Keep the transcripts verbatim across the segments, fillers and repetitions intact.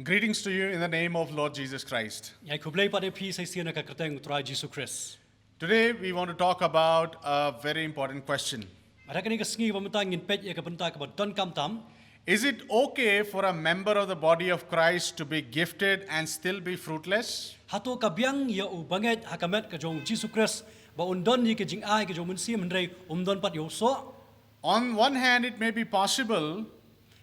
Greetings to you in the name of Lord Jesus Christ. Ïa khublei pat ïa phi sa shisien ha ka kyrteng u Trai Jisu Khrist. Today we want to talk about a very important question. Bad ha kane ka sngi ba mynta ngin peit ïa ka bynta kaba donkam tam. Is it okay for a member of the body of Christ to be gifted and still be fruitless? Hato ka biang ïa u bangeit ha ka met ka jong u Jisu Khrist ba un don ïa ka jingai ka jong u Mynsiem hynrei um don pat ïa u soh? On one hand, it may be possible,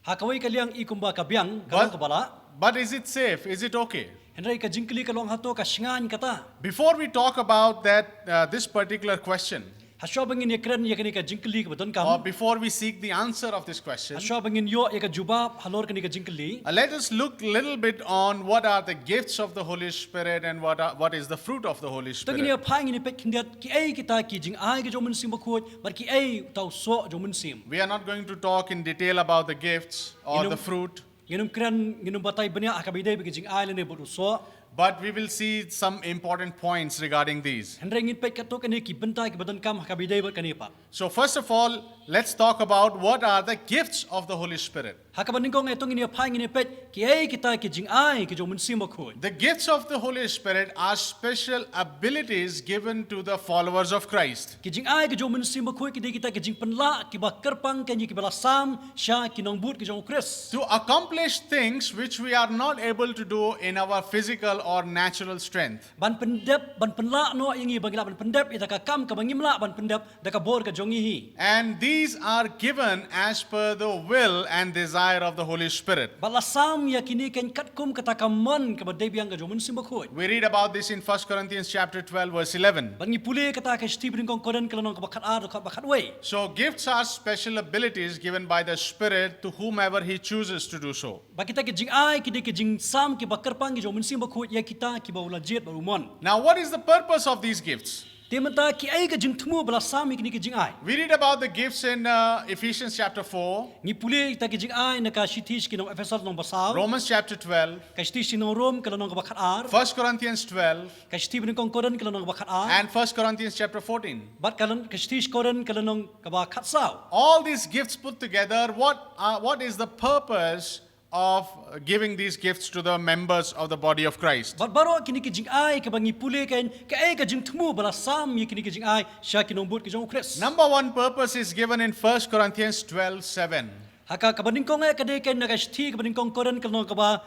Ha kawei ka liang i kumba ka biang ka long but, kaba lah. But is it safe? Is it okay? Hynrei ka jingkylli ka long hato ka shngaiñ kata. Before we talk about that, uh, this particular question, Hashwa ba ngin ïakren ïa kane ka jingkylli kaba donkam. Or before we seek the answer of this question, Hashwa ba ngin ïoh ïa ka jubab halor kane ka jingkylli. Uh, let us look a little bit on what are the gifts of the Holy Spirit and what, are, what is the fruit of the Holy To ngin Spirit. Ïa phai ngin ïa peit khyndiat kiei kita ki jingai ka jong u Mynsiem Bakhuid bad kiei uta u soh jong u Mynsiem. We are not going to talk in detail about the gifts or Ngin the ym- fruit, Ngin ym kren, ngin ym batai bniah ha kaba ïadei bad ki jingai lane bad u soh. But we will see some important points regarding these. Hynrei ngin peit katto katne ki bynta kiba donkam ha kaba ïadei bad kane pat. So, first of all, let's talk about what are the gifts of the Holy Spirit. Ha kaba nyngkong eh to ngin ïa phai ngin ïa peit kiei kita ki jingai ki jong u Mynsiem Bakhuid. The gifts of the Holy Spirit are special abilities given to the followers of Christ. Ki jingai ki jong u Mynsiem Bakhuid ki dei kita ki jingpynlah kiba kyrpang kein ïa kiba la sam sha ki nongbud ki jong u Khrist. To accomplish things which we are not able to do in our physical or natural strength. Ban pyndep, ban pynlah noh ïa ngi ba ngi lah ban pyndep ïa ka kam kaba ngim lah ban pyndep da ka bor ka jong ngi hi. And these are given as per the will and desire of the Holy Spirit. Bad la sam ïa kine kein katkum kata ka mon kaba dei biang ka jong u Mynsiem Bakhuid. We read about this in First Corinthians chapter twelve, verse eleven. Bad ngi pule kata ka shithi ba nyngkong Korinth ka lynnong kaba khatar dkhot ba khatwei. So gifts are special abilities given by the Spirit to whomever He chooses to do so. Ba kita ki jingai ki dei ki jingsam kiba kyrpang ki jong u Mynsiem Bakhuid ïa kita kiba u la jied bad u mon. Now, what is the purpose of these gifts? Te mynta kiei ka jingthmu ba la sam ïa kine ki jingai? We read about the gifts in uh, Ephesians chapter four, Ngi pule kita ki jingai na ka shithi sha ki nong Ephesos lynnong ba saw. Romans chapter twelve, Ka shithi sha ki nong Rom ka lynnong kaba khatar. First Corinthians twelve, Ka shithi ba nyngkong Korinth ka lynnong kaba khatar. and First Corinthians chapter fourteen. Bad ka lyn-, ka shithi sha Korinth ka lynnong kaba khatsaw. All these gifts put together, what, uh, what is the purpose of giving these gifts to the members of the body of Christ? Bad baroh kine ki jingai kaba ngi pule kein, kaei ka jingthmu ba la sam ïa kine ki jingai sha ki nongbud ki jong u Khrist? Number one purpose is given in First Corinthians twelve seven. Ha ka kaba nyngkong eh ka dei kein na ka shithi kaba nyngkong Korinth ka lynnong kaba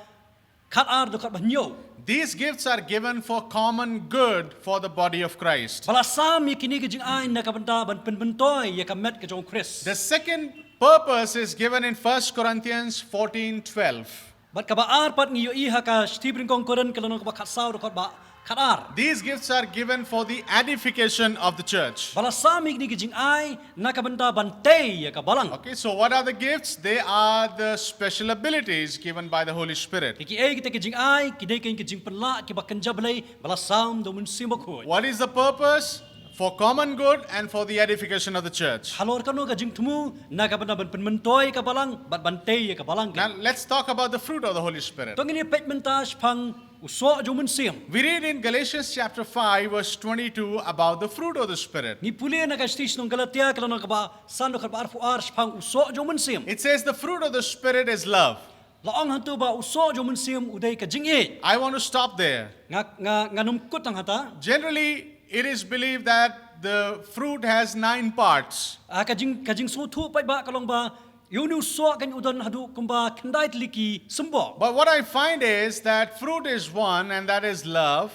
khatar dkhot ba hynñiew. These gifts are given for common good for the body of Christ. Ba la sam ïa kine ki jingai na ka bynta ban pynmyntoi ïa ka met ka jong u Khrist. The second purpose is given in First Corinthians fourteen twelve. Bad kaba ar pat ngi ïohi ha ka shithi ba nyngkong Korinth ka lynnong kaba khatsaw dkhot ba khatar. These gifts are given for the edification of the church. Ba la sam ïa kine ki jingai na ka bynta ban tei ïa ka balang. Okay, so what are the gifts? They are the special abilities given by the Holy Spirit. Ki kiei kita ki jingai, ki dei kein ki jingpynlah kiba kynja Blei ba la sam da u Mynsiem Bakhuid. What is the purpose? For common good and for the edification of the church. Halor kano ka jingthmu, na ka bynta ban pynmyntoi ka balang bad ban tei ïa ka balang. Now, let's talk about the fruit of the Holy Spirit. To ngin ïa peit mynta shaphang u soh jong u Mynsiem. We read in Galatians chapter five, verse twenty-two, about the fruit of the Spirit. Ngi pule na ka shithi sha ki nong Galatia ka lynnong kaba san dkhot ba arphew ar shaphang u soh jong u Mynsiem. It says the fruit of the Spirit is love. La ong hangto ba u soh jong u Mynsiem u dei ka jingïeit. I want to stop there. Nga, nga, ngan ym kut tang hangta. Generally, it is believed that the fruit has nine parts. Ah, ka jing, ka jingsngewthuh paidbah ka long ba ïa une u soh kein u don haduh kumba khyndai tylli ki symboh. But what I find is that fruit is one, and that is love.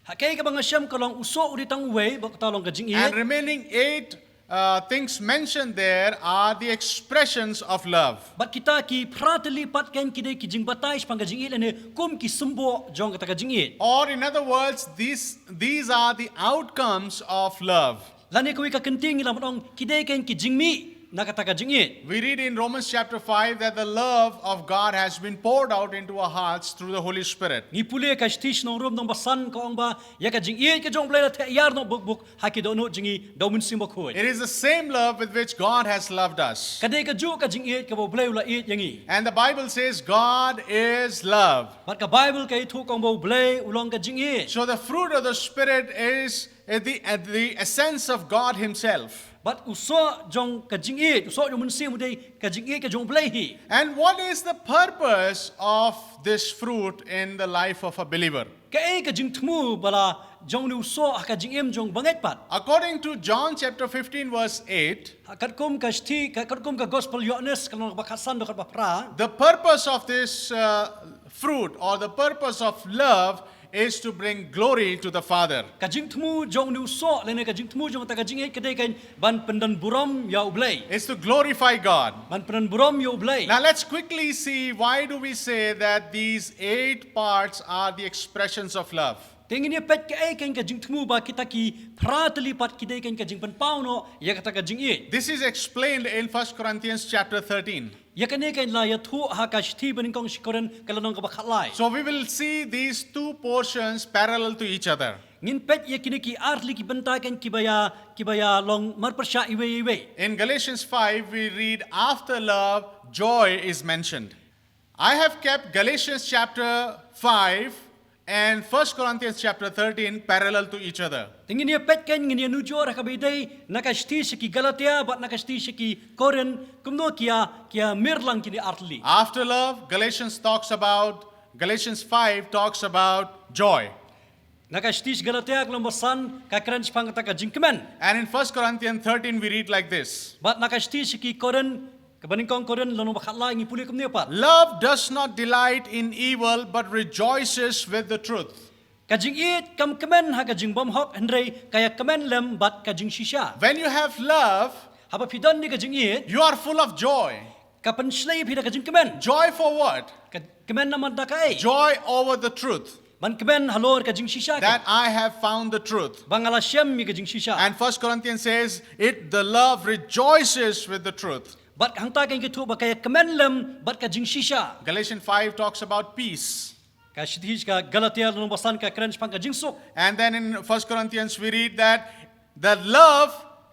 Ha kaei kaba nga shem ka long u soh u dei tang uwei, bad kata long ka jingïeit. And remaining eight uh, things mentioned there are the expressions of love. Bad kita ki phra tylli pat kein ki dei ki jingbatai shaphang ka jingïeit lane kum ki symboh jong kata ka jingïeit. Or, in other words, these, these are the outcomes of love. Lane kawei ka kyntien ngi lah ban ong ki dei kein ki jingmih na kata ka jingïeit. We read in Romans chapter five that the love of God has been poured out into our hearts through the Holy Spirit. Ngi pule ka shithi sha ki nong Rom lynnong ba san ka ong ba ïa ka jingïeit ka jong u Blei la theh ïar noh bukbuk ha ki dohnud jong ngi da u Mynsiem Bakhuid. It is the same love with which God has loved us. Ka dei kajuh ka jingïeit kaba u Blei u la ïeit ïa ngi. And the Bible says God is love. Bad ka Baibl ka ïathuh ka ong ba u Blei u long ka jingïeit. So the fruit of the Spirit is at the, at the essence of God Himself. Bad u soh jong ka jingïeit, u soh jong u Mynsiem u dei ka jingïeit ka jong U Blei hi. And what is the purpose of this fruit in the life of a believer? Kaei ka jingthmu ba la jong une u soh ha ka jingim jong u bangeit pat? According to John chapter fifteen, verse eight, Ha katkum ka shithi, ka katkum ka gospel Ïoannis ka lynnong ba khatsan dkhot ba phra. The purpose of this uh, fruit or the purpose of love is to bring glory to the Father. Ka jingthmu jong une u soh lane ka jingthmu jong kata ka jingïeit ka dei kan ban pyndon burom ïa U Blei. It's to glorify God. Ban pyndon burom ïa U Blei. Now let's quickly see why do we say that these eight parts are the expressions of love. Te ngin ïa peit kaei kan ka jingthmu ba kita ki phra tylli pat ki dei kan ka jingpynpaw noh ïa kata ka jingïeit. This is explained in First Corinthians chapter thirteen. Ïa kane kan la ïathuh ha ka shithi banyngkong sha ki Korinth ka lynnong kaba khatlai. So we will see these two portions parallel to each other. Ngin peit ïa kine ki ar tylli ki bynta kan kiba ïa, kiba ïa long marpyrshah iwei iwei. In Galatians five, we read, "After love, joy is mentioned." I have kept Galatians chapter five and First Corinthians chapter thirteen parallel to each other. Te ngin ïa peit kan, ngin ïa nujor ha kaba ïadei na ka shithi sha ki Galatia bad na ka shithi sha ki Korinth, kumno ki ïa, ki ïa mir lang kine ar tylli. After love, Galatians talks about, Galatians five talks about joy. Na ka shithi sha ki Galatia ka lynnong ba san ka kren shaphang kata ka jingkmen. And in First Corinthians thirteen, we read like this. Bad na ka shithi sha ki Korinth, kaba nyngkong Korinth lynnong ba khatlai ngi pule kumne pat. "Love does not delight in evil, but rejoices with the truth." Ka jingïeit kam kmen ha ka jingbymhok, hynrei ka ïa kmen lem bad ka jingshisha. When you have love, Haba phi don ïa ka jingïeit, you are full of joy. Ka pynshlei ïa phi da ka jingkmen. Joy for what? Ka kmen namar da kaei? Joy over the truth. Ban kmen halor ka jingshisha ka. That I have found the truth. Ba nga la shem ïa ka jingshisha. And First Corinthians says, "It, the love rejoices with the truth." Bad hangta kan ki thuh ba ka ïa kmen lem bad ka jingshisha. Galatians five talks about peace. Ka shithi sha ki Galatia lynnong ba san ka kren shaphang ka jingsuk. And then in First Corinthians we read that the love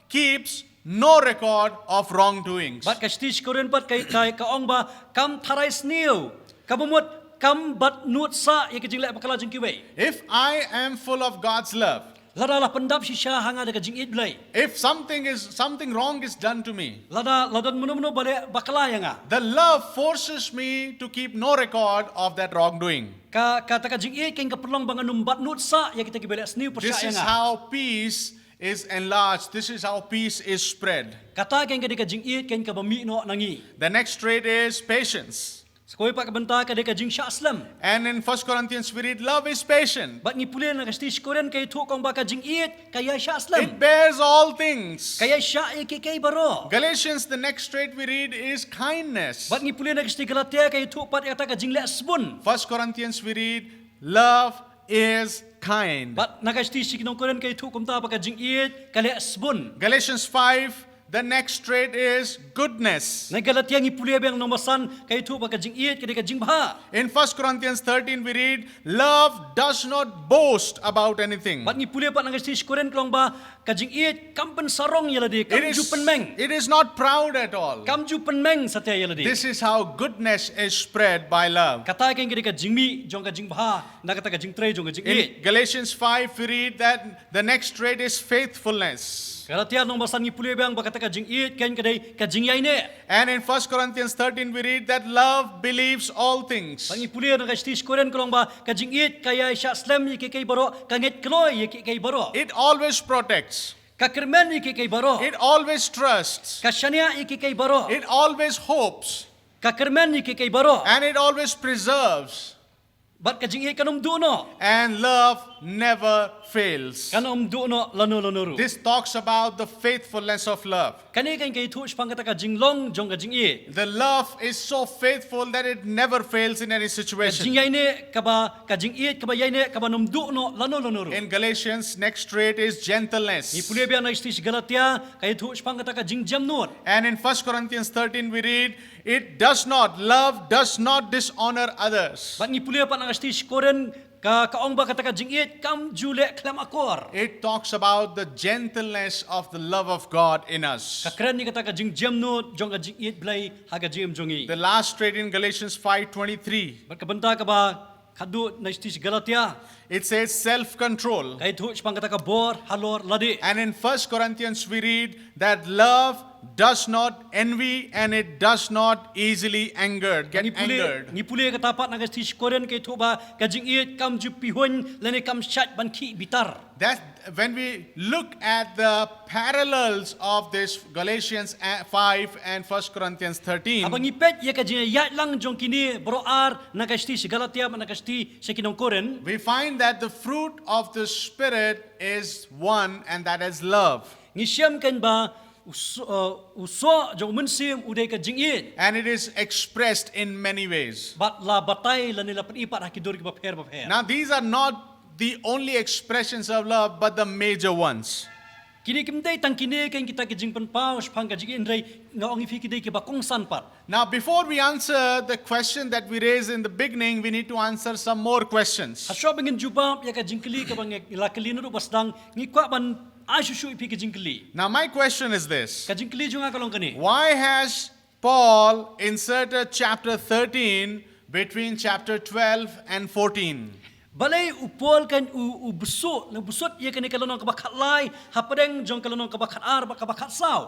keeps no record of wrongdoings. Bad ka shithi sha ki Korinth pat ka, ka, ka ong ba kam tharai sniew, kaba mut kam bat nud sah ïa ki jingleh bakla jong kiwei. If I am full of God's love, Lada la pyndap shisha ha nga da ka jingïeit Blei. If something is, something wrong is done to me, Lada, la don mano mano ba leh bakla ïa nga. The love forces me to keep no record of that wrongdoing. Ka, kata ka jingïeit kan ka pynlong ba ngan ym bat nud sah ïa kita kiba leh sniew pyrshah ïa nga. This is how peace is enlarged. This is how peace is spread. Kata kan ka dei ka jingïeit kan kaba mih noh na ngi. The next trait is patience. Sa kawei pat ka bynta ka dei ka jingshah slem. And in First Corinthians we read, "Love is patient." Bad ngi pule na ka shithi sha ki Korinth ka ïathuh ka ong ba ka jingïeit ka ïai shah slem. It bears all things. Ka ïai shah ïa kiei kiei baroh. Galatians, the next trait we read is kindness. Bad ngi pule na ka shithi Galatia ka ïathuh pat ïa kata ka jingleh sbun. First Corinthians we read, "Love is kind." Bad na ka shithi sha ki nong Korinth ka ïathuh kumta ba ka jingïeit ka leh sbun. Galatians five, the next trait is goodness. Na Galatia ngi pule biang lynnong ba san ka ïathuh ba ka jingïeit ka dei ka jingbha. In First Corinthians thirteen we read, "Love does not boast about anything." Bad ngi pule pat na ka shithi sha ki Korinth ka ong ba ka jingïeit kam pynsarong ïa lade, kam ju pynmeng. It is not proud at all. Kam ju pynmeng satia ïa lade. This is how goodness is spread by love. Kata kan ka dei ka jingmih jong ka jingbha na kata ka jingtrei jong ka jingïeit. In Galatians five we read that the next trait is faithfulness. Galatia lynnong ba san ngi pule biang ba kata ka jingïeit kan ka dei ka jingïaineh. And in First Corinthians thirteen we read that love believes all things. Bad ngi pule na ka shithi sha ki Korinth ka ong ba ka jingïeit ka ïai shah slem ïa kiei kiei baroh, ka ngeit kloi ïa kiei kiei baroh. It always protects. Ka kyrmen ïa kiei kiei baroh. It always trusts. Ka shaniah ïa kiei kiei baroh. It always hopes. Ka kyrmen ïa kiei kiei baroh. And it always preserves. Bad ka jingïeit kan ym duh noh. And love never fails. Kan ym duh noh lano lano ruh. This talks about the faithfulness of love. Kane kan ka ïathuh shaphang kata ka jinglong jong ka jingïeit. The love is so faithful that it never fails in any situation. Ka jingïaineh kaba, ka jingïeit kaba ïaineh kaba ym duh noh lano lano ruh. In Galatians, next trait is gentleness. Ngi pule biang na ka shithi sha ki Galatia ka ïathuh shaphang kata ka jingjemnud. And in First Corinthians thirteen we read, "It does not, love does not dishonor others." Bad ngi pule pat na ka shithi sha ki Korinth ka, ka ong ba kata ka jingïeit kam ju leh khlem akor. It talks about the gentleness of the love of God in us. Ka kren ïa kata ka jingjemnud jong ka jingïeit Blei ha ka jingim jong ngi. The last trait in Galatians five twenty-three. Bad ka bynta kaba Khatduh na shithi sha Galatia. It says self control. Ka ïathuh shaphang kata ka bor halor lade. And in First Corinthians, we read that love does not envy and it does not easily angered, get Ngi pule, angered. Ngi pule kata pat na ka shithi sha Korinth ka ïathuh ba ka jingïeit kam ju pihuiñ lane kam shait ban khih bitar. That when we look at the parallels of this Galatians five and First Corinthians thirteen, Haba ngi peit ïa ka jingïaid lang jong kine baroh ar na ka shithi sha Galatia bad na ka shithi sha ki nong Korinth. We find that the fruit of the Spirit is one, and that is love. Ngi shem kan ba u so-, uh, u soh jong u mynsiem u dei ka jingïeit. And it is expressed in many ways. Bad la batai lane la pyni pat ha ki dur kiba pher ba pher. Now, these are not the only expressions of love, but the major ones. Kine kim dei tang kine kan kita ki jingpynpaw shaphang ka jingïeit, hynrei nga ong ïa phi ki dei kiba kongsan pat. Now, before we answer the question that we raised in the beginning, we need to answer some more questions. Hashwa ba ngin jubab ïa ka jingkylli kaba ngi la kylli naduh ba sdang, ngi kwah ban ai shuh shuh ïa phi ka jingkylli. Now, my question is this. Ka jingkylli jong nga ka long kane. Why has Paul inserted chapter thirteen between chapter twelve and fourteen? Balei u Paul kan u, u bsut, u bsut ïa kane ka lynnong kaba khatlai hapdeng jong ka lynnong kaba khatar bad kaba khatsaw.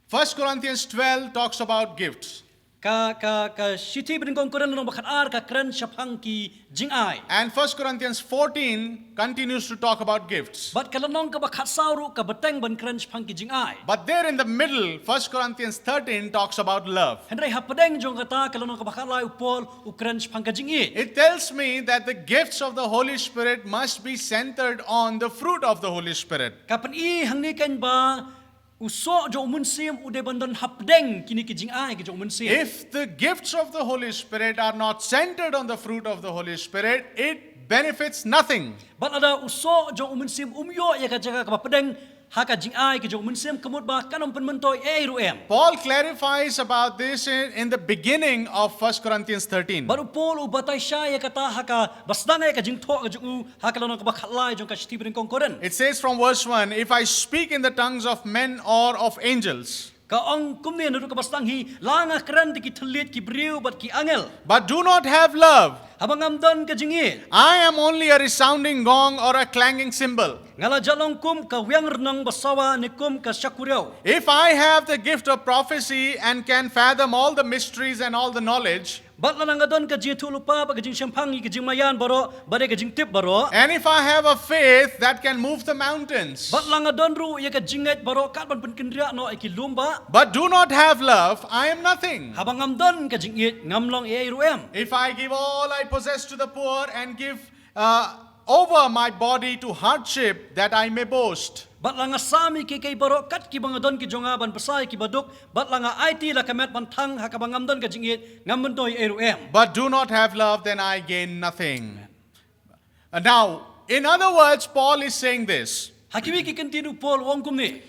First Corinthians twelve talks about gifts. Ka, ka, ka shithi ba nyngkong Korinth lynnong ba khatar ka kren shaphang ki jingai. And First Corinthians fourteen continues to talk about gifts. Bad ka lynnong kaba khatsaw ruh ka bteng ban kren shaphang ki jingai. But there in the middle, First Corinthians thirteen talks about love. Hynrei hapdeng jong kata ka lynnong kaba khatlai u Paul u kren shaphang ka jingïeit. It tells me that the gifts of the Holy Spirit must be centered on the fruit of the Holy Spirit. Ka pyni hangne kan ba u soh jong u mynsiem u dei ban don hapdeng kine ki jingai ki jong u mynsiem. If the gifts of the Holy Spirit are not centered on the fruit of the Holy Spirit, it benefits nothing. Bad lada u soh jong u mynsiem um ïoh ïa ka jaka kaba pdeng ha ka jingai ki jong u mynsiem, ka mut ba kan ym pynmyntoi ei ei ruh em. Paul clarifies about this in, in the beginning of First Corinthians thirteen. Bad u Paul u batai shai ïa kata ha kaba sdang ïa ka jingthoh ka jong u ha ka lynnong kaba khatlai jong ka shithi ba nyngkong Korinth. It says from verse one, "If I speak in the tongues of men or of angels, Ka ong kumne naduh kaba sdang hi, la nga kren da ki thylliej ki briew bad ki angel, but do not have love, haba ngam don ka jingïeit, I am only a resounding gong or a clanging cymbal. Nga la jah long kum ka wiang rnong basawa ne kum ka shakuriaw. If I have the gift of prophecy and can fathom all the mysteries and all the knowledge, Bad lada nga don ka jingïathuhlypa bad ka jingshemphang ïa ka jingmaïan baroh bad ïa ka jingtip baroh, and if I have a faith that can move the mountains, bad la nga don ruh ïa ka jingngeit baroh kat ban pynkynriah noh ïa ki lum bah, but do not have love, I am nothing. Haba ngam don ka jingïeit, ngam long ei ei ruh em. If I give all I possess to the poor and give uh, over my body to hardship that I may boast. Bad la nga sam ïa kiei kiei baroh kat kiba nga don ki jong nga ban bsa ïa kiba duk, bad la nga aiti la ka met ban thang ha kaba ngam don ka jingïeit, ngam myntoi ei ei ruh em. But do not have love, then I gain nothing." And now, in other words, Paul is saying this. Ha kiwei ki kyntien u Paul u ong kumne.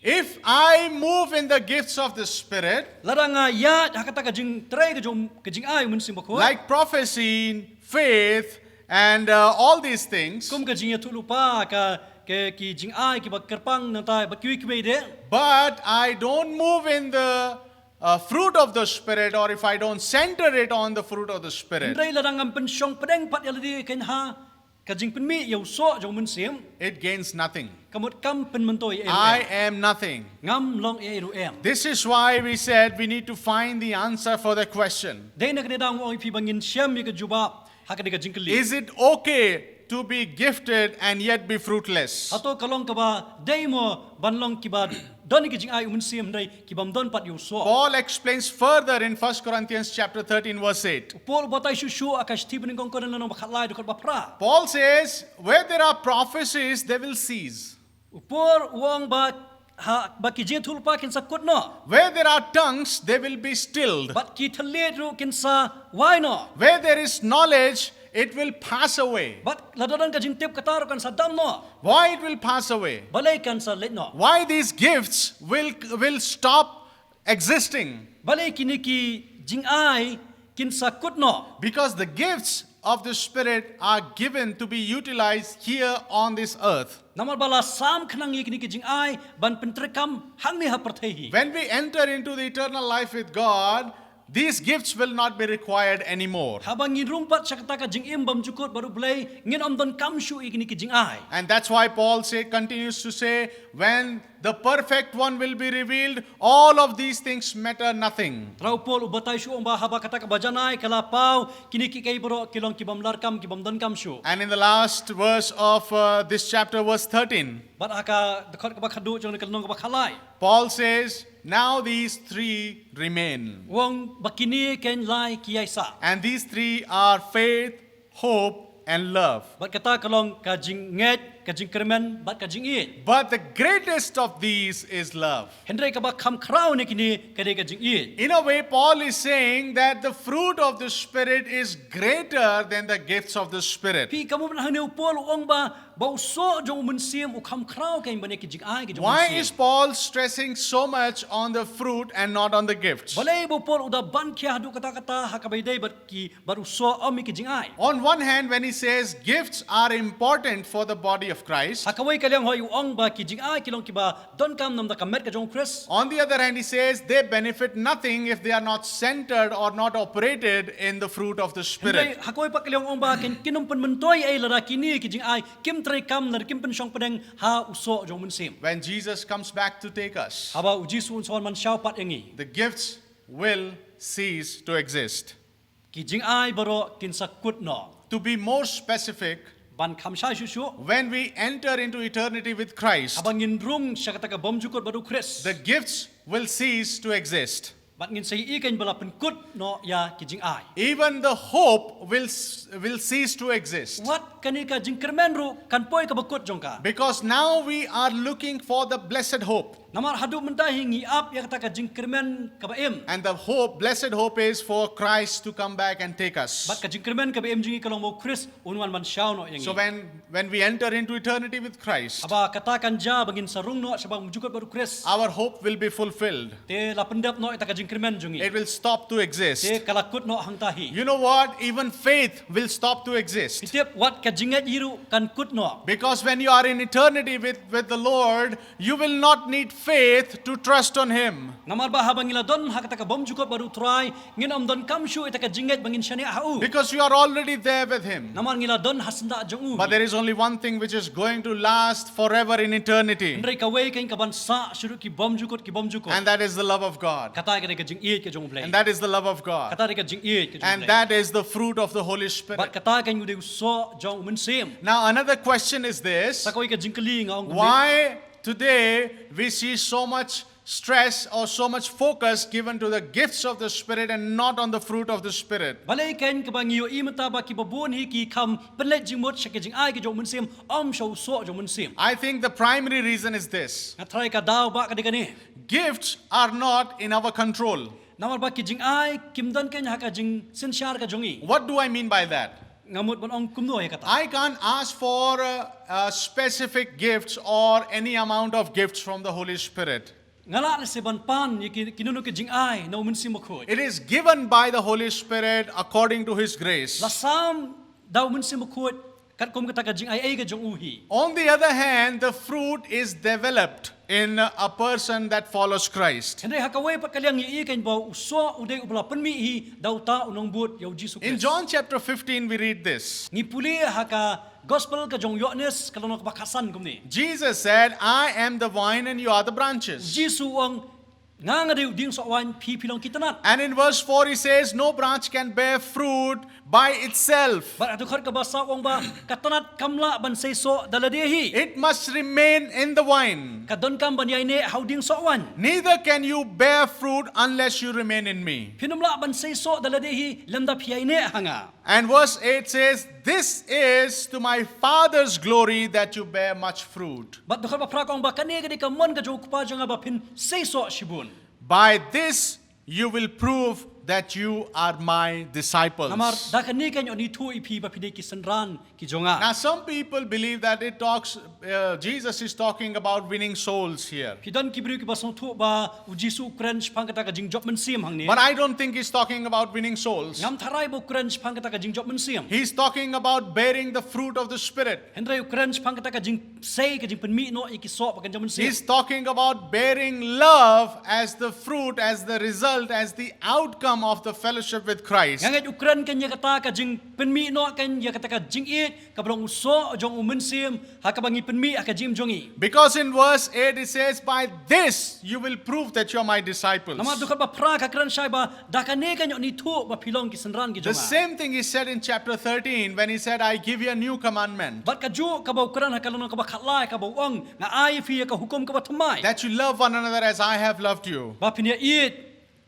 If I move in the gifts of the Spirit, lada nga ïaid ha kata ka jingtrei ka jong ka jingai u Mynsiem Bakhuid, like prophecy, faith, and uh, all these things, kum ka jingïathuhlypa, ka, ka ki jingai kiba kyrpang nangta bad kiwei kiwei de, but I don't move in the uh, fruit of the Spirit, or if I don't center it on the fruit of the Spirit, hynrei lada ngam pynshong pdeng pat ïa lade kan ha ka jingpynmih ïa u soh jong u Mynsiem, it gains nothing. Ka mut kam pynmyntoi ei ei ruh em. I am nothing. Ngam long ei ei ruh em. This is why we said we need to find the answer for the question. Dei na kane daw nga ong ïa phi ba ngin shem ïa ka jubab ha kane ka jingkylli. Is it okay to be gifted and yet be fruitless? Hato ka long kaba dei mo ban long kiba don ïa ka jingai u Mynsiem hynrei kibym don pat ïa u soh. Paul explains further in First Corinthians chapter thirteen, verse eight. U Paul u batai shuh shuh ha ka shithi ba nyngkong Korinth lynnong ba khatlai dkhot ba phra. Paul says, "Where there are prophecies, they will cease." U Paul u ong ba ha, ba ki jingïathuhlypa kin sa kut noh. "Where there are tongues, they will be stilled." Bad ki thylliej ruh kin sa wai noh. "Where there is knowledge, it will pass away." Bad lada don ka jingtip kata ruh kan sa dam noh. Why it will pass away? Balei kan sa leit noh? Why these gifts will, will stop existing? Balei kine ki jingai kin sa kut noh? Because the gifts of the Spirit are given to be utilized here on this earth. Namar ba la sam khnang ïa kine ki jingai ban pyntreikam hangne ha pyrthei hi. When we enter into the eternal life with God, These gifts will not be required anymore. Haba ngin rung pat sha kata ka jingim bymjukut bad U Blei, ngin ym donkam shuh ïa kine ki jingai. And that's why Paul say, continues to say, when the perfect one will be revealed, all of these things matter nothing. Hynrei u Paul u batai shuh, u ong ba haba kata kaba janai ka la paw, kine kiei kiei baroh ki long ki bym larkam, ki bym donkam shuh. And in the last verse of uh, this chapter, verse thirteen, Bad ha ka dkhot kaba khatduh jong kane ka lynnong kaba khatlai, Paul says, now these three remain. U ong ba kine keiñ lai ki ïai sah. And these three are faith, hope, and love. Bad kata ka long ka jingngeit, ka jingkyrmen bad ka jingïeit. But the greatest of these is love. Hynrei kaba kham khraw na kine ka dei ka jingïeit. In a way, Paul is saying that the fruit of the Spirit is greater than the gifts of the Spirit. Phi, ka mut hangne u Paul u ong ba, ba u soh jong u Mynsiem u kham khraw keiñ ban ïa ki jingai ki jong u Why Mynsiem. Is Paul stressing so much on the fruit and not on the gifts? Balei ba u Paul u da ban khia haduh katta katta ha kaba ïadei bad ki, bad u soh, ym ïa ki jingai? On one hand, when he says gifts are important for the body of Christ, Ha kawei ka liang hooid u ong ba ki jingai ki long kiba donkam namar ka met ka jong u Khrist. On the other hand, he says they benefit nothing if they are not centered or not operated in the fruit of the Spirit. Hynrei ha kawei pat ka liang u ong ba kin, kin ym pynmyntoi ei lada kine ki jingai kim treikam lada kim pynshong pdeng ha u soh jong u Mynsiem. When Jesus comes back to take us, Haba u Jisu un sa wan ban shaw pat ïa ngi, the gifts will cease to exist. ki jingai baroh kin sa kut noh. To be more specific, Ban kham shai shuh shuh, when we enter into eternity with Christ, haba ngin rung sha kata ka bymjukut bad u Khrist, the gifts will cease to exist. bad ngin sa ïohi keiñ ba la pynkut noh ïa ki jingai. Even the hope will, s- will cease to exist. Wat kane ka jingkyrmen ruh kan poi kaba kut jong ka. Because now we are looking for the blessed hope. Namar haduh mynta hi ngi ap ïa kata ka jingkyrmen kaba im. And the hope, blessed hope is for Christ to come back and take us. Bad ka jingkyrmen kaba im jong ngi ka long ba u Khrist un wan ban shaw noh ïa ngi. So when, when we enter into eternity with Christ, Haba kata kan jia ba ngin sa rung noh sha bymjukut bad u Khrist, our hope will be fulfilled. te la pyndep noh ïa kata ka jingkyrmen jong ngi. It will stop to exist. Te ka la kut noh hangta hi. You know what? Even faith will stop to Phi exist. tip, wat ka jingngeit hi ruh kan kut noh. Because when you are in eternity with, with the Lord, you will not need faith to trust on Him. Namar ba haba ngi la don ha kata ka bymjukut bad u Trai, ngin ym donkam shuh ïa kata ka jingngeit ba ngin shaniah ha u. Because you are already there with Him. Namar ngi la don ha syndah jong u. But there is only one thing which is going to last forever in eternity. Hynrei kawei keiñ kaban sah shaduh ki bymjukut ki bymjukut. And that is the love of God. Kata ka dei ka jingïeit ka jong u Blei. And that is the love of God. Kata ka dei ka jingïeit ka jong u And Blei. That is the fruit of the Holy Bad Spirit. kata keiñ u dei u soh jong u Mynsiem. Now, another question is this. Sa kawei ka jingkylli nga ong kumne. Why today we see so much stress or so much focus given to the gifts of the Spirit and not on the fruit of the Spirit? Balei keiñ kaba ngi ïohi mynta ba kiba bun hi ki kham pynleit jingmut sha ki jingai ki jong u Mynsiem, ym sha u soh jong u Mynsiem? I think the primary reason is this. Nga tharai ka daw ba ka dei kane. Gifts are not in our control. Namar ba ki jingai kim don keiñ ha ka jingsynshar ka jong ngi. What do I mean by that? Nga mut ban ong kumno ïa kata. I can't ask for uh, uh, specific gifts or any amount of gifts from the Holy Spirit. Nga lah lehse ban pan ïa ki, kino kino ki jingai na u Mynsiem Bakhuid. It is given by the Holy Spirit according to His grace. La sam da u Mynsiem Bakhuid katkum kata ka jingai ei ka jong u hi. On the other hand, the fruit is developed in a person that follows Christ. Hynrei ha kawei pat ka liang ngi ïohi keiñ ba u soh u dei uba la pynmih hi da uta u nongbud ïa u Jisu Khrist. In John chapter fifteen, we read this. Ngi pule ha ka Gospel ka jong u Ïoannis ka lynnong kaba khatsan kumne. Jesus said, I am the vine and you are the branches. Jisu u ong, nga nga dei u dieng sohwaiñ, phi phi long ki tnat. And in verse four, he says, no branch can bear fruit by itself. Bad ha dkhot kaba saw u ong ba ka tnat kam lah ban sei soh da lade hi. It must remain in the vine. Ka donkam ban ïaineh ha u dieng sohwaiñ. Neither can you bear fruit unless you remain in me. Phin ym lah ban sei soh da lade hi lymda phi ïaineh ha nga. And verse eight says, this is to my Father's glory that you bear much fruit. Bad dkhot ba phra ka ong ba kane ka dei ka mon ka jong u Kpa jong nga ba phin sei soh shibun. By this you will prove that you are my disciples. Namar da kane keiñ yn ithuh ïa phi ba phi dei ki synran ki jong nga. Now, some people believe that it talks, uh, Jesus is talking about winning souls here. Ki don ki briew kiba sngewthuh ba u Jisu u kren shaphang kata ka jingjop mynsiem hangne. But I don't think he's talking about winning souls. Ngam tharai ba u kren shaphang kata ka jingjop mynsiem. He's talking about bearing the fruit of the Spirit. Hynrei u kren shaphang kata ka jingsei, ka jingpynmih noh ïa ki soh ba kan jop mynsiem. He's talking about bearing love as the fruit, as the result, as the outcome of the fellowship with Christ. Nga ngeit u kren kein ïa kata ka jingpynmih noh kein ïa kata ka jingïeit kaba long u soh jong u Mynsiem ha kaba ngi pynmih ha ka jingim jong ngi. Because in verse eight it says, "By this you will prove that you are my disciples." Namar dkhot ba phra ka kren shai ba da kane kein ïoh ngi ithuh ba phi long ki synran ki jong nga. The same thing he said in chapter thirteen when he said, "I give you a new commandment." Bad kajuh kaba u kren ha ka lynnong kaba khatlai kaba u ong, nga ai ïa phi ïa ka hukum kaba thymmai. That you love one another as I have loved you. Ba phin ïa ïeit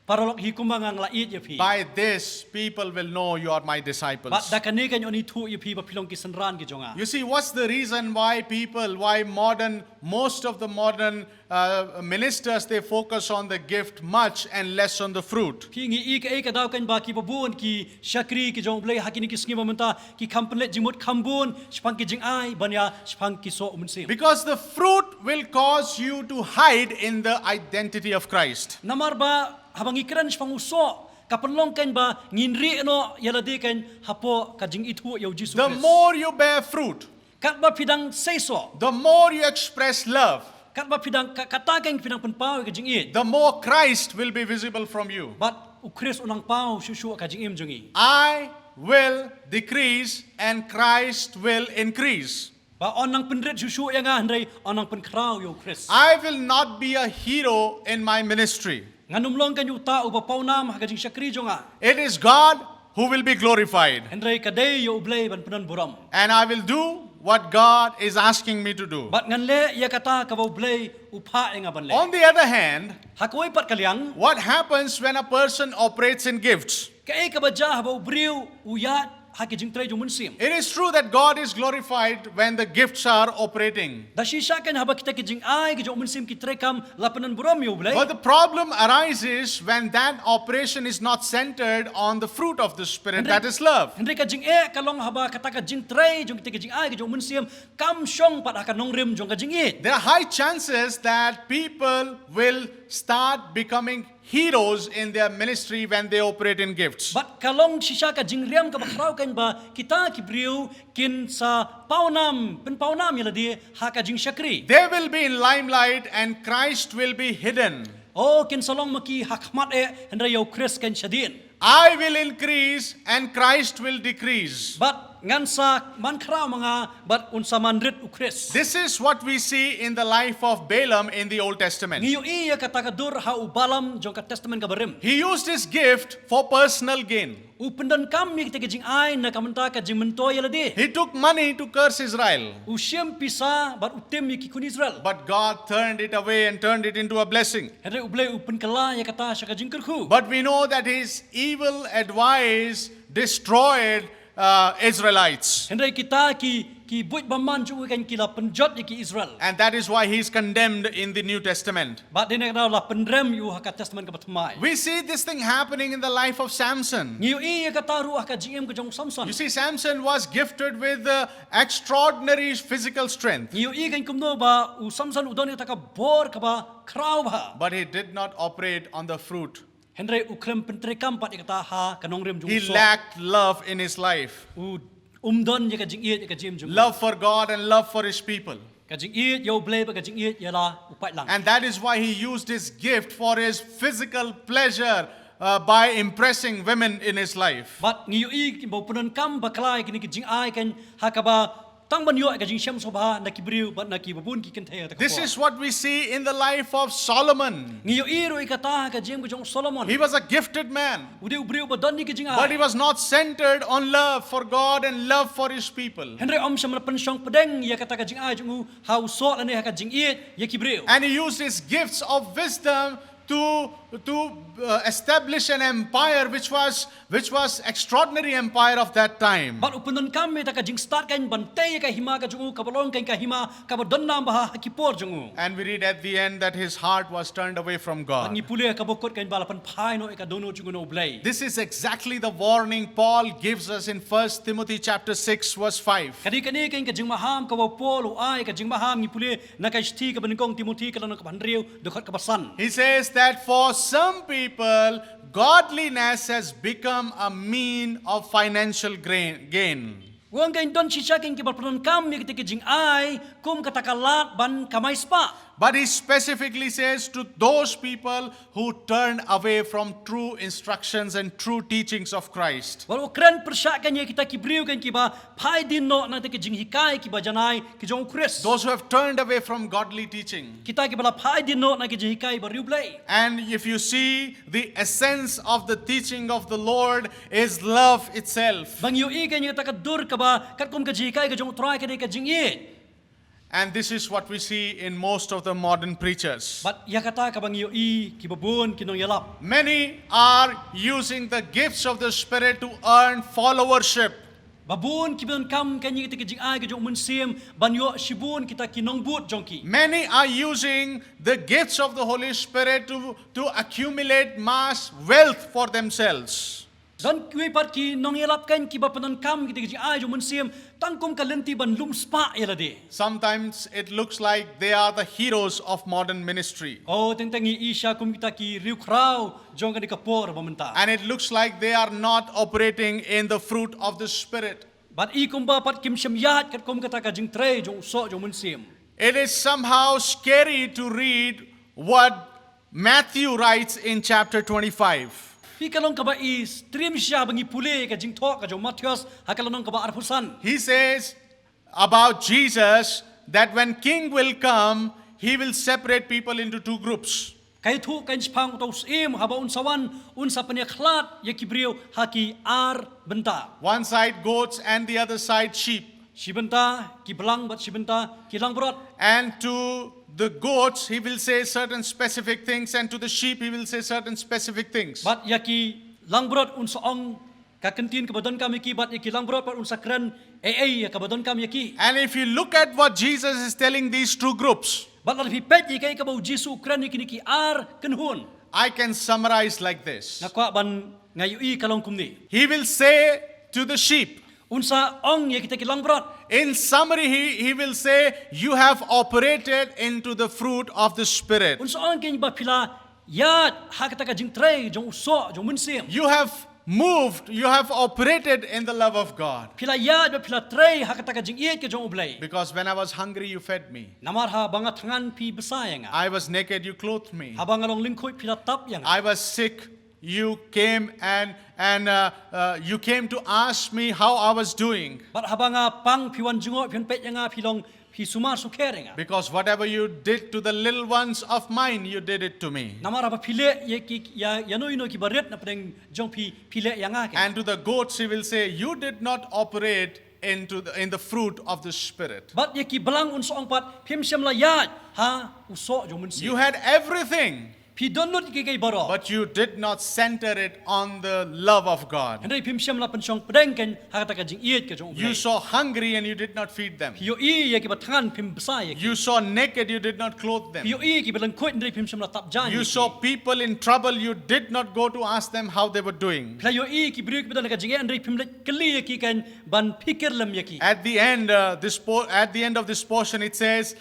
paralok hi kumba nga la ïeit ïa phi. By this people will know you are my disciples. Bad da kane kein ïoh ngi ithuh ïa phi ba phi long ki synran ki jong nga. You see, what's the reason why people, why modern, most of the modern uh, ministers, they focus on the gift much and less on the fruit. Phi ngi i kaei ka daw kein ba kiba bun ki shakri ki jong u Blei ha kine ki sngi ba mynta ki kham pynleit jingmut kham bun shaphang ki jingai ban ïa shaphang ki soh u Mynsiem. Because the fruit will cause you to hide in the identity of Christ. Namar ba haba ngi kren shaphang u soh ka pynlong kein ba ngin rieh noh ïa lade kein hapoh ka jingithuh ïa u Jisu Khrist. The more you bear fruit, katba phi dang seisoh, the more you express love, katba phi dang, kata kein phi dang pynpaw ïa ka jingïeit, the more Christ will be visible from you. Bad u Khrist u nang paw shuh shuh ha ka jingim jong ngi. I will decrease and Christ will increase. Ba yn nang pynrit shuh shuh ïa nga hynrei yn nang pynkhraw ïa u Khrist. I will not be a hero in my ministry. Ngan ym long kein uta uba pawnam ha ka jingshakri jong nga. It is God who will be glorified. Hynrei ka dei ïa u Blei ban pyndonburom. And I will do what God is asking me to do. Bad ngan leh ïa kata kaba u Blei u phah ïa nga ban leh. On the other hand, ha kawei pat ka liang, what happens when a person operates in gifts? Kaei kaba jia haba u briew u ïaid ha ki jingtrei jong u Mynsiem? It is true that God is glorified when the gifts are operating. Da shisha kein haba kita ki jingai ki jong u Mynsiem ki treikam la pyndonburom ïa u Blei. But the problem arises when that operation is not centered on the fruit of the Spirit, that is love. Hynrei ka jingeh ka long haba kata ka jingtrei jong kita ki jingai ki jong u Mynsiem kam shong pat ha ka nongrim jong ka jingïeit. There are high chances that people will start becoming heroes in their ministry when they operate in gifts. Bad ka long shisha ka jingriam kaba khraw kein ba kita ki briew kin sa pawnam, pynpawnam ïa lade ha ka jingshakri. They will be in limelight and Christ will be hidden. Oh, kin sa long ma ki ha khmat eh, hynrei ïa u Khrist kein shadien. I will increase and Christ will decrease. Bad ngan sa man khraw ma nga bad un sa man rit u Khrist. This is what we see in the life of Balaam in the Old Testament. Ngi ïohi ïa kata ka dur ha u Balaam jong ka Testament kaba rim. He used his gift for personal gain. U pyndonkam ïa kita ki jingai na ka bynta ka jingmyntoi ïa lade. He took money to curse Israel. U shim pisa bad u tim ïa ki khun Israel. But God turned it away and turned it into a blessing. Hynrei u Blei u pynkylla ïa kata sha ka jingkyrkhu. But we know that his evil advice destroyed uh, Israelites. Hynrei kita ki ki buit bymman jong u kein ki la pynjot ïa ki Israel. And that is why he is condemned in the New Testament. Bad dei na kata la pynrem ïa u ha ka Testament kaba thymmai. We see this thing happening in the life of Samson. Ngi ïohi ïa kata ruh ha ka jingim ka jong u Samson. You see, Samson was gifted with uh, extraordinary physical strength. Ngi ïohi kein kumno ba u Samson u don ïa kata ka bor kaba khraw bha. But he did not operate on the fruit. Hynrei u khlem pyntreikam pat ïa kata ha ka nongrim jong u soh. He lacked love in his life. U um don ïa ka jingïeit ïa ka jingim jong u. Love for God and love for his people. Ka jingïeit ïa u Blei bad ka jingïeit ïa la u paidlang. And that is why he used his gift for his physical pleasure uh, by impressing women in his life. Bad ngi ïohi ba u pyndonkam bakla ïa kine ki jingai kein ha kaba tang ban ïoh ïa ka jingshem sngewbha na ki briew bad na ki babun ki kynthei ha kata ka por. This is what we see in the life of Solomon. Ngi ïohi ruh ïa kata ha ka jingim ka jong u Solomon. He was a gifted man. U dei u briew uba don ïa ki jingai. But he was not centered on love for God and love for his people. Hynrei um shym la pynshong pdeng ïa kata ka jingai jong u ha u soh lane ha ka jingïeit ïa ki briew. And he used his gifts of wisdom to to uh, establish an empire which was which was extraordinary empire of that time. Bad u pyndonkam ïa kata ka jingstad kein ban tei ïa ka hima ka jong u kaba long kein ka hima kaba donnam bha ha ki por jong u. And we read at the end that his heart was turned away from God. Bad ngi pule ha kaba kut kein ba la pynphai noh ïa ka dohnud jong u na u Blei. This is exactly the warning Paul gives us in First Timothy chapter six verse five. Ka dei kane kein ka jingmaham kaba Paul u ai, ka jingmaham ngi pule na ka shithi kaba nyngkong Timothi ka lynnong kaba hynriew dkhot kaba san. He says that for some people godliness has become a mean of financial gain. U ong kein don shisha kein kiba pyndonkam ïa kita ki jingai kum kata ka lad ban kamai spah. But he specifically says to those people who turn away from true instructions and true teachings of Christ. Bad u kren pyrshah kein ïa kita ki briew kein kiba phai dien noh na kita ki jinghikai kiba janai ki jong u Khrist. Those who have turned away from godly teaching. Kita kiba la phai dien noh na ki jinghikai ba riewblei. And if you see, the essence of the teaching of the Lord is love itself. Ba ngi ïohi kein ïa kata ka dur kaba katkum ka jinghikai ka jong u Trai ka dei ka jingïeit. And this is what we see in most of the modern preachers. Bad ïa kata kaba ngi ïohi kiba bun ki nongïalap. Many are using the gifts of the Spirit to earn followership. Ba bun kiba donkam kein ïa kita ki jingai ka jong u Mynsiem ban ïoh shibun kita ki nongbud jong ki. Many are using the gifts of the Holy Spirit to, to accumulate mass wealth for themselves. Don kiwei pat ki nongïalap kein kiba pyndonkam kita ki jingai jong u Mynsiem tang kum ka lynti ban lum spah ïa lade. Sometimes it looks like they are the heroes of modern ministry. O teng teng ngi ïohi shisha kum kita ki riewkhraw jong kane ka por ba mynta. And it looks like they are not operating in the fruit of the Spirit. Bad i kumba pat kim shym ïaid katkum kata ka jingtrei jong u soh jong u Mynsiem. It is somehow scary to read what Matthew writes in chapter twenty-five. Phi ka long kaba i triem shisha ba ngi pule ka jingthoh ka jong u Mathaios ha ka lynnong kaba arphew san. He says about Jesus that when king will come, he will separate people into two groups. Ka ïathuh kein shaphang uta u Syiem haba un sa wan un sa pynïakhlad ïa ki briew ha ki ar bynta. One side goats and the other side sheep. Shi bynta ki blang bad shi bynta ki langbrot. And to the goats, he will say certain specific things, and to the sheep, he will say certain specific things. Bad ïa ki langbrot un sa ong ka kyntien kaba donkam ïa ki bad ïa ki langbrot pat un sa kren ei ei ïa kaba donkam ïa ki. And if you look at what Jesus is telling these two groups, Bad lada phi peit ïa kaei kaba u Jisu u kren ïa kine ki ar kynhun. I can summarize like this. Nga kwah ban nga ïohi ka long kumne. He will say to the sheep, Un sa ong ïa kita ki langbrot. In summary, he, he will say, you have operated into the fruit of the Spirit. Un sa ong kein ba phi la ïaid ha kata ka jingtrei jong u soh jong u Mynsiem. You have moved, you have operated in the love of God. Phi la ïaid bad phi la trei ha kata ka jingïeit ka jong u Blei. Because when I was hungry, you fed me. Namar haba nga thngan phi bsa ïa nga. I was naked, you clothed me. Haba nga long lyngkhuid phi la tap ïa nga. I was sick, you came and, and uh, uh, you came to ask me how I was doing. Bad haba nga pang phi wan jngoh phi wan peit ïa nga phi long phi sumar sukher ïa nga. Because whatever you did to the little ones of mine, you did it to me. Namar haba phi leh ïa ki ïa ïa no ïa no kiba rit na pdeng jong phi phi leh ïa nga kein. And to the goats he will say, you did not operate into the, in the fruit of the Spirit. Bad ïa ki blang un sa ong pat phim shym la ïaid ha u soh jong u Mynsiem. You had everything. Phi don lut ïa kiei kiei baroh. But you did not center it on the love of God. Hynrei phim shym la pynshong pdeng kein ha kata ka jingïeit ka jong u Blei. You saw hungry and you did not feed them. Phi ïohi ïa kiba thngan phim bsa ïa ki. You saw naked, you did not clothe them. Phi ïohi ïa kiba lyngkhuid hynrei phim shym la tap jaiñ ïa ki. You saw people in trouble, you did not go to ask them how they were doing. Phi la ïohi ïa ki briew kiba don ha ka jingeh hynrei phim leit kylli ïa ki kein ban phikir lem ïa ki. At the end, uh, this po- at the end of this portion, it says,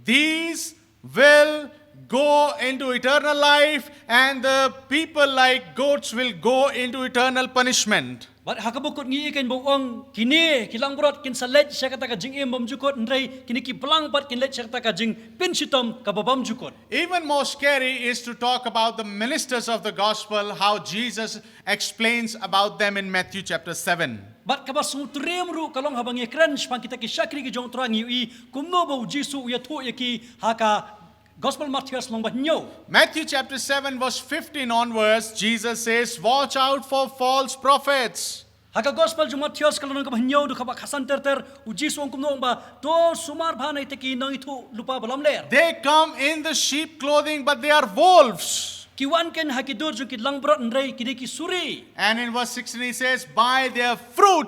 these will go into eternal life, and the people like goats will go into eternal punishment. Bad ha kaba kut ngi ïohi kein ba u ong kine ki langbrot kin sa leit sha kata ka jingim bymjukut hynrei kine ki blang pat kin leit sha kata ka jingpynshitom kaba bymjukut. Even more scary is to talk about the ministers of the gospel, how Jesus explains about them in Matthew chapter seven. Bad kaba sngewtriem ruh ka long haba ngi kren shaphang kita ki shakri ki jong u Trai ngi ïohi kumno ba u Jisu u ïathuh ïa ki ha ka Gospel Mathaios lynnong ba hynñiew. Matthew chapter seven verse fifteen onwards, Jesus says, watch out for false prophets. Ha ka Gospel jong u Mathaios ka lynnong kaba hynñiew dkhot ba khatsan ter ter, u Jisu u ong kumno, u ong ba to sumar bha na kita ki nongïathuh lypa ba lamler. They come in the sheep clothing, but they are wolves. Ki wan kein ha ki dur jong ki langbrot hynrei ki dei ki suri. And in verse sixteen he says, by their fruit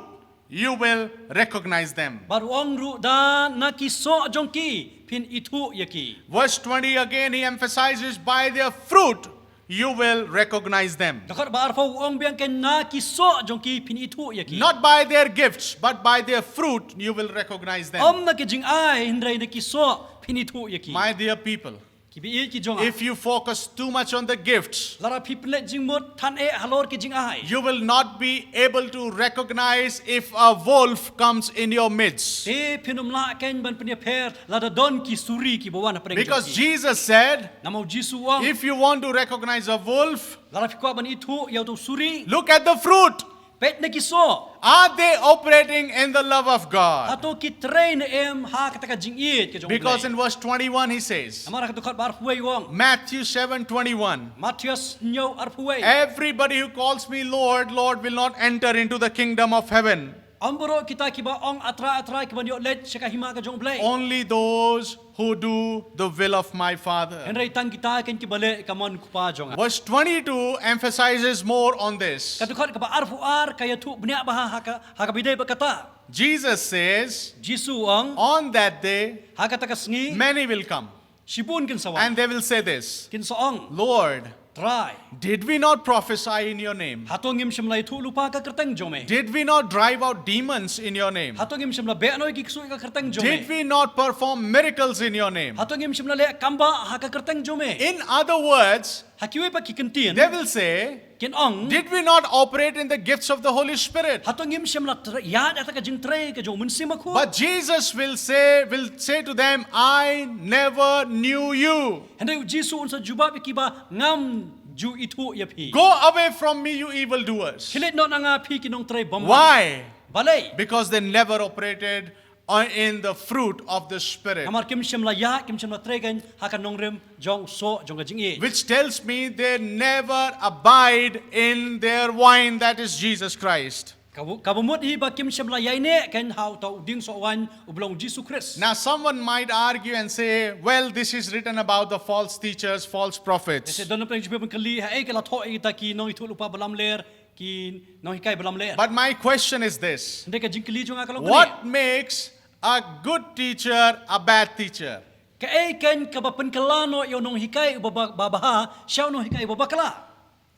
you will recognize them. Bad u ong ruh da na ki soh jong ki phin ithuh ïa ki. Verse twenty again, he emphasizes, by their fruit you will recognize them. Dkhot ba arphew u ong biang kein na ki soh jong ki phin ithuh ïa ki. Not by their gifts, but by their fruit you will recognize them. Ym na ki jingai hynrei na ki soh phin ithuh ïa ki. My dear people, Ki baieit ki jong nga. If you focus too much on the gifts, Lada phi pynleit jingmut than eh halor ki jingai. You will not be able to recognize if a wolf comes in your midst. Te phin ym lah kein ban pynïapher lada don ki suri kiba wan hapdeng jong Because phi. Jesus said, Namar u Jisu u ong. If you want to recognize a wolf, Lada phi kwah ban ithuh ïa uto u suri. Look at the fruit. Peit na ki soh. Are they operating in the love of God? Hato ki trei ne em ha kata ka jingïeit ka jong u Blei. Because in verse twenty-one he says, Namar ha ka dkhot ba arphew wei u ong. Matthew seven twenty-one. Mathaios hynñiew arphew wei. Everybody who calls me Lord, Lord will not enter into the kingdom of heaven. Ym baroh kita kiba ong, A Trai, A Trai, kiban ïoh leit sha ka hima ka jong u Blei. Only those who do the will of my Father. Hynrei tang kita kein kiba leh ka mon u Kpa jong nga. Verse twenty-two emphasizes more on this. Ka dkhot kaba arphew ar ka ïathuh bniah bha ha ka, ha kaba ïadei bad kata. Jesus says, Jisu u ong. On that day, Ha kata ka sngi. Many will come. Shibun kin sa wan. And they will say this, Kin sa ong. Lord, Trai. Did we not prophesy in your name? Hato ngim shym la ïathuh lypa ha ka kyrteng jong me? Did we not drive out demons in your name? Hato ngim shym la beh noh ïa ki ksuid ha ka kyrteng jong me? Did we not perform miracles in your name? Hato ngim shym la leh kambah ha ka kyrteng jong me? In other words, Ha kiwei pat ki kyntien. They will say, Kin ong. Did we not operate in the gifts of the Holy Spirit? Hato ngim shym la ïaid ha kata ka jingtrei ka jong u Mynsiem Bakhuid? But Jesus will say, will say to them, I never knew you. Hynrei u Jisu un sa jubab ïa ki ba ngam ju ithuh ïa phi. Go away from me, you evildoers. Khie leit noh na nga phi ki nongtrei bymman. Why? Balei? Because they never operated uh, in the fruit of the Spirit. Namar kim shym la ïaid, kim shym la trei kein ha ka nongrim jong u soh jong ka jingïeit. Which tells me they never abide in their vine, that is Jesus Christ. Ka bu-, kaba mut hi ba kim shym la ïaineh kein ha uta u dieng soh waiñ uba long u Jisu Khrist. Now, someone might argue and say, well, this is written about the false teachers, false prophets. Te don na pdeng jingpynkylli, haei ka la thoh ïa kita ki nongïathuhlypa ba lamler, ki nonghikai ba lamler. But my question is this. Hynrei ka jingkylli jong nga ka long kane. What makes a good teacher a bad teacher? Kaei kein kaba pynkylla noh ïa u nonghikai uba ba, ba bha sha u nonghikai uba bakla?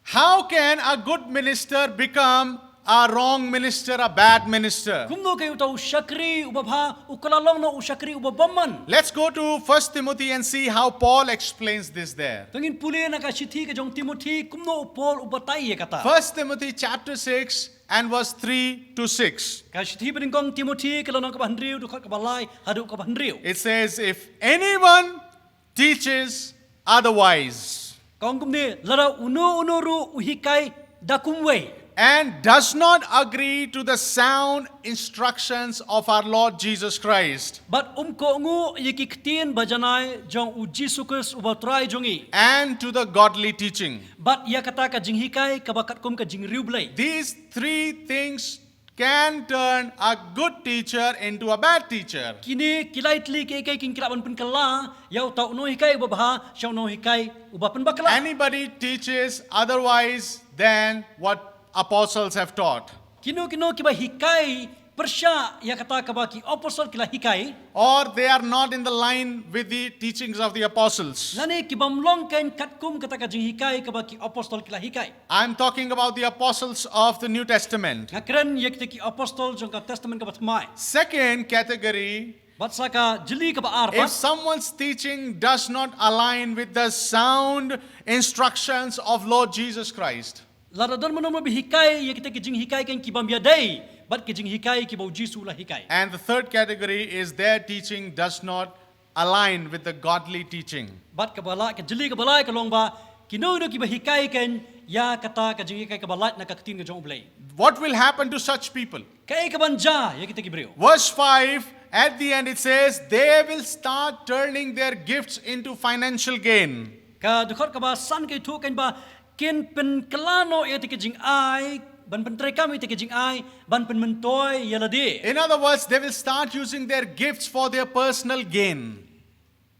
How can a good minister become a wrong minister, a bad minister? Kumno ka ïa uta u shakri uba bha u kylla long noh u shakri uba bymman? Let's go to First Timothy and see how Paul explains this there. To ngin pule na ka shithi ka jong u Timothi kumno u Paul u batai ïa kata. First Timothy chapter six and verse three to six. Ka shithi banyngkong u Timothi ka lynnong kaba hynriew, dkhot kaba lai haduh kaba hynriew. It says, if anyone teaches otherwise. Ka ong kumne, lada uno uno ruh u hikai da kumwei. And does not agree to the sound instructions of our Lord Jesus Christ. Bad um kohnguh ïa ki ktien bajanai jong u Jisu Khrist uba Trai jong ngi. And to the godly teaching. Bad ïa kata ka jinghikai kaba katkum ka jingriewblei. These three things can turn a good teacher into a bad teacher. Kine ki lai tylli kiei kiei kin kylla ban pynkylla ïa uta u nonghikai uba bha sha u nonghikai uba pynbakla. Anybody teaches otherwise than what apostles have taught. Kino kino kiba hikai pyrshah ïa kata kaba ki apostol ki la hikai. Or they are not in the line with the teachings of the apostles. Lane ki bym long kein katkum kata ka jinghikai kaba ki apostol ki la hikai. I'm talking about the apostles of the New Testament. Nga kren ïa kita ki apostol jong ka Testament kaba Thymmai. Second category. Bad sa ka jylli kaba ar pat. If someone's teaching does not align with the sound instructions of Lord Jesus Christ. Lada don mano mano ba hikai ïa kita ki jinghikai kein ki bym ïadei bad ki jinghikai kiba u Jisu u la hikai. And the third category is their teaching does not align with the godly teaching. Bad kaba lai, ka jylli kaba lai ka long ba kino kino kiba hikai kein ïa kata ka jinghikai kaba lait na ka ktien ka jong u Blei. What will happen to such people? Kaei kaban jia ïa kita ki briew? Verse five, at the end it says, they will start turning their gifts into financial gain. Ka dkhot kaba san ka ïathuh kein ba kin pynkylla noh ïa kita ki jingai, ban pyntreikam ïa kita ki jingai ban pynmyntoi ïa lade. In other words, they will start using their gifts for their personal gain.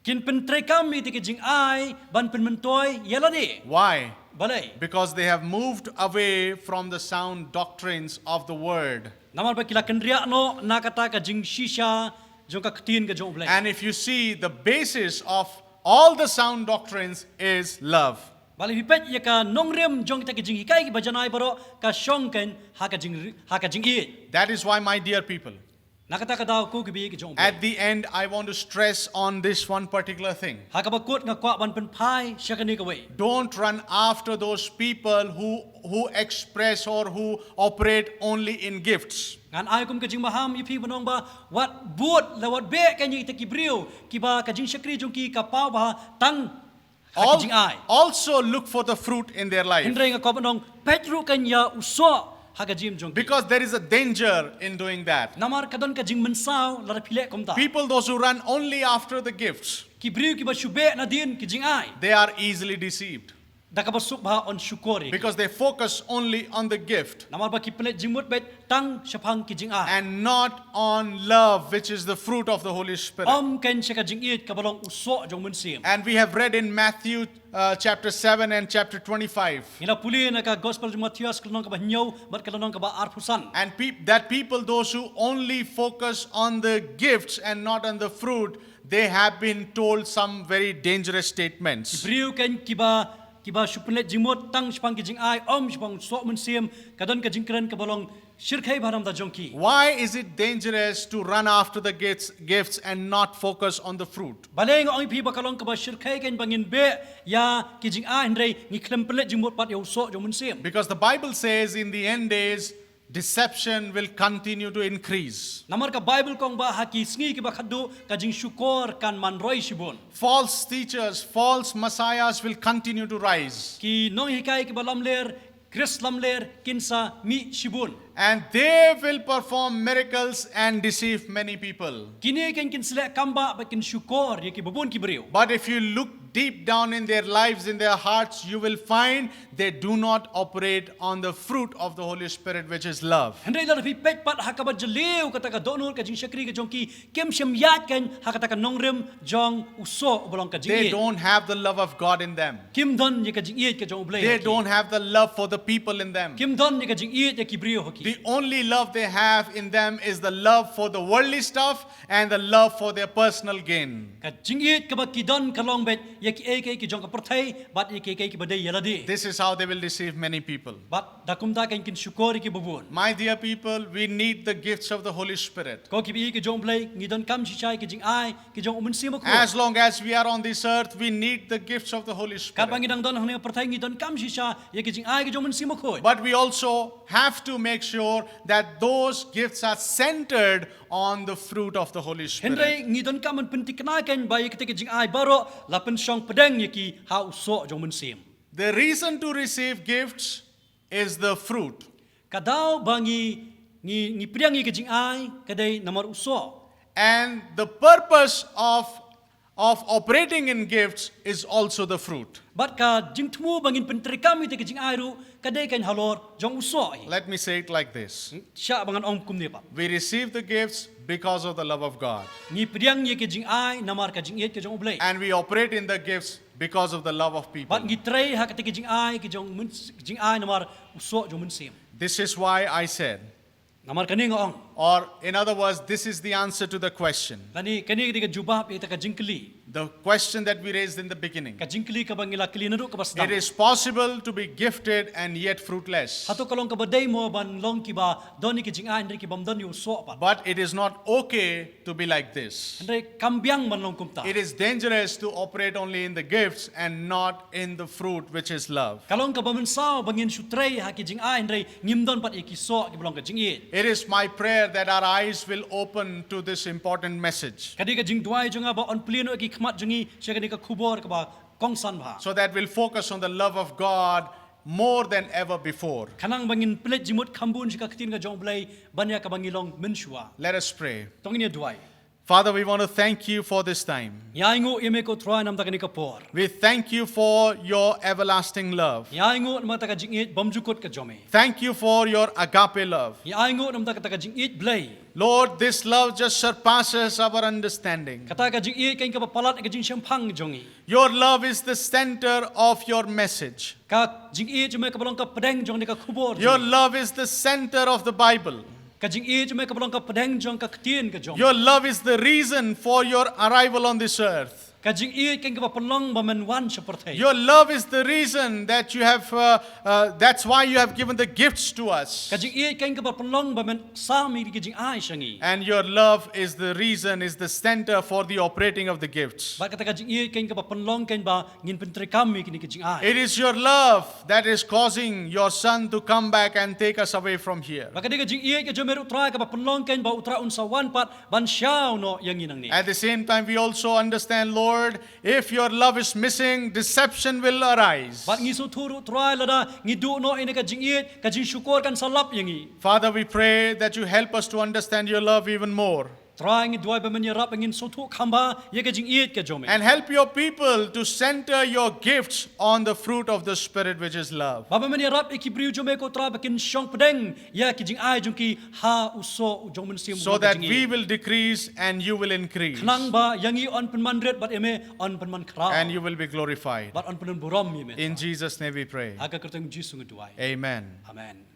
Kin pyntreikam ïa kita ki jingai ban pynmyntoi ïa lade. Why? Balei? Because they have moved away from the sound doctrines of the word. Namar ba ki la kynriah noh na kata ka jingshisha jong ka ktien ka jong u Blei. And if you see, the basis of all the sound doctrines is love. Balei, phi peit ïa ka nongrim jong kita ki jinghikai kiba janai baroh ka shong kein ha ka jing, ha ka jingïeit. That is why, my dear people, Na kata ka daw, ko ki baieit ki jong U Blei, at the end, I want to stress on this one particular thing. Ha kaba kut nga kwah ban pynphai sha kane kawei. Don't run after those people who, who express or who operate only in gifts. Ngan ai kum ka jingmaham ïa phi ban ong ba wat bud la wat beh kane ïa kita ki briew kiba ka jingshakri jong ki ka paw bha tang ha ki Al- jingai. Also look for the fruit in their life. Hynrei nga kwah ban ong, peit ruh kan ïa u soh ha ka jingim jong ki. Because there is a danger in doing that. Namar ka don ka jingmynsaw lada phi leh kumta. People, those who run only after the gifts, Ki briew kiba shu beh nadien ki jingai, they are easily deceived. da kaba suk bha yn shukor ïa ki. Because they focus only on the gift Namar ba ki pynleit jingmut beit tang shaphang ki jingai, and not on love, which is the fruit of the Holy Spirit. ym kan sha ka jingïeit kaba long u soh jong u Mynsiem. And we have read in Matthew uh, chapter seven and chapter twenty-five. Ngi la pule na ka Gospel jong Mathaios ka lynnong kaba hynñiew bad ka lynnong kaba arphew san. And peop- that people, those who only focus on the gifts and not on the fruit, they have been told some very dangerous statements. Briew kan kiba, kiba shu pynleit jingmut tang shaphang ki jingai, ym shaphang u soh u Mynsiem, ka don ka jingkren kaba long shyrkhei bha na ka bynta jong ki. Why is it dangerous to run after the gifts, gifts and not focus on the fruit? Balei nga ong ïa phi ba ka long kaba shyrkhei kan ba ngin beh ïa ki jingai hynrei ngi khlem pynleit jingmut pat ïa u soh jong u Mynsiem? Because the Bible says in the end days, deception will continue to increase. Namar ka Baibl ka ong ba ha ki sngi kiba khatduh ka jingshukor kan man roi shibun. False teachers, false messiahs will continue to rise. Ki nonghikai kiba lamler, Khrist lamler, kin sa mih shibun. And they will perform miracles and deceive many people. Kine kan kin sa leh kam bah bad kin shukor ïa kiba bun ki briew. But if you look deep down in their lives, in their hearts, you will find they do not operate on the fruit of the Holy Spirit, which is love. Hynrei lada phi peit pat ha kaba jylliew kata ka dohnud ka jingshakri ka jong ki, kim shym ïaid kan ha kata ka nongrim jong u soh uba long ka jingïeit. They don't have the love of God in them. Kim don ïa ka jingïeit ka jong U Blei. They don't have the love for the people in them. Kim don ïa ka jingïeit ïa ki briew ha ki. The only love they have in them is the love for the worldly stuff and the love for their personal gain. Ka jingïeit kaba ki don ka long beit ïa kiei kiei ki jong ka pyrthei bad ïa kiei kiei kiba dei ïa lade. This is how they will deceive many people. Bad da kumta kan kin shukor ïa kiba bun. My dear people, we need the gifts of the Holy Spirit. Ko ki baieit ki jong U Blei, ngi donkam shisha ïa ki jingai ki jong u Mynsiem Bakhuid. As long as we are on this earth, we need the gifts of the Holy Katba Spirit. ngi dang don hangne ha pyrthei ngi donkam shisha ïa ki jingai ki jong u Mynsiem Bakhuid. But we also have to make sure that those gifts are centered on the fruit of the Holy Spirit. Hynrei ngi donkam ban pyntikna kan ba ïa kita ki jingai baroh la pynshong pdeng ïa ki ha u soh jong u Mynsiem. The reason to receive gifts is the fruit. Ka daw ba ngi ngi ngi pdiang ïa ki jingai ka dei namar u soh. And the purpose of, of operating in gifts is also the fruit. Bad ka jingthmu ba ngin pyntreikam ïa kita ki jingai ruh ka dei kan halor jong u soh hi. Let me say it like this. Shah ba ngan ong kumne pat. We receive the gifts because of the love of God. Ngi pdiang ïa ki jingai namar ka jingïeit ka jong U Blei. And we operate in the gifts because of the love of people. Bad ngi trei ha kita ki jingai ki jong u Myn- jingai namar u soh jong u Mynsiem. This is why I said, Namar kane nga ong. or in other words, this is the answer to the question. Lane kane ka dei ka jubab ïa kita ka jingkylli. The question that we raised in the beginning. Ka jingkylli kaba ngi la kylli naduh kaba sdang. It is possible to be gifted and yet fruitless. Hato ka long kaba dei mo ban long kiba don ïa ki jingai hynrei kibym don ïa u soh pat. But it is not okay to be like this. Hynrei kam biang ban long kumta. It is dangerous to operate only in the gifts and not in the fruit, which is love. Ka long kaba mynsaw ba ngin shu trei ha ki jingai hynrei ngim don pat ïa ki soh kiba long ka jingïeit. It is my prayer that our eyes will open to this important message. Ka dei ka jingduwai jong nga ba yn plie noh ïa ki khmat jong ngi sha kane ka khubor kaba kongsan bha. So that we'll focus on the love of God more than ever before. Khnang ba ngin pynleit jingmut kham bun sha ka ktien ka jong U Blei ban ïa kaba ngi long mynshuwa. Let us pray. To ngin ïa duwai. Father, we want to thank you for this time. Ngi ainguh ïa me ko Trai namar kane ka por. We thank you for your everlasting love. Ngi ainguh namar kata ka jingïeit bymjukut ka jong me. Thank you for your agape love. Ngi ainguh namar kata ka jingïeit Blei. Lord, this love just surpasses our understanding. Kata ka jingïeit kan kaba palat ka jingshemphang jong ngi. Your love is the center of your message. Ka jingïeit jong me kaba long ka pdeng jong kane ka khubor. Your love is the center of the Bible. Ka jingïeit jong me kaba long ka pdeng jong ka ktien ka jong. Your love is the reason for your arrival on this earth. Ka jingïeit ka dei kaba pynlong ba men wan sha pyrthei. Your love is the reason that you have, uh, uh, that's why you have given the gifts to us. Ka jingïeit ka dei kaba pynlong ba men sam ïa ki jingai sha ngi. And your love is the reason, is the center for the operating of the gifts. Bad kata ka jingïeit ka dei kaba pynlong ka dei ba ngin pyntreikam ïa kine ki jingai. It is your love that is causing your son to come back and take us away from here. Bad ka dei ka jingïeit ka jong me ruh Trai kaba pynlong ka dei ba u Trai un sa wan pat ban shaw noh ïa ngi nangne. At the same time, we also understand, Lord, if your love is missing, deception will arise. Bad ngi sngewthuh ruh Trai lada ngi duh noh ïa kane ka jingïeit, ka jingshukor kan sa lap ïa ngi. Father, we pray that you help us to understand your love even more. Trai ngi duwai ba men ïarap ba ngin sngewthuh kham bha ïa ka jingïeit ka jong me. And help your people to center your gifts on the fruit of the Spirit, which is love. Bad ba men ïarap ïa ki briew jong me ko Trai ba kin shong pdeng ïa ki jingai jong ki ha u soh u jong u Mynsiem. So that we will decrease and you will increase. Khnang ba ïa ngi yn pynman rit bad ïa me yn pynman khraw. And you will be glorified. Bad yn pynburom ïa me. In Jesus' name we pray. Ha ka kyrteng Jisu ngi duwai. Amen. Amen.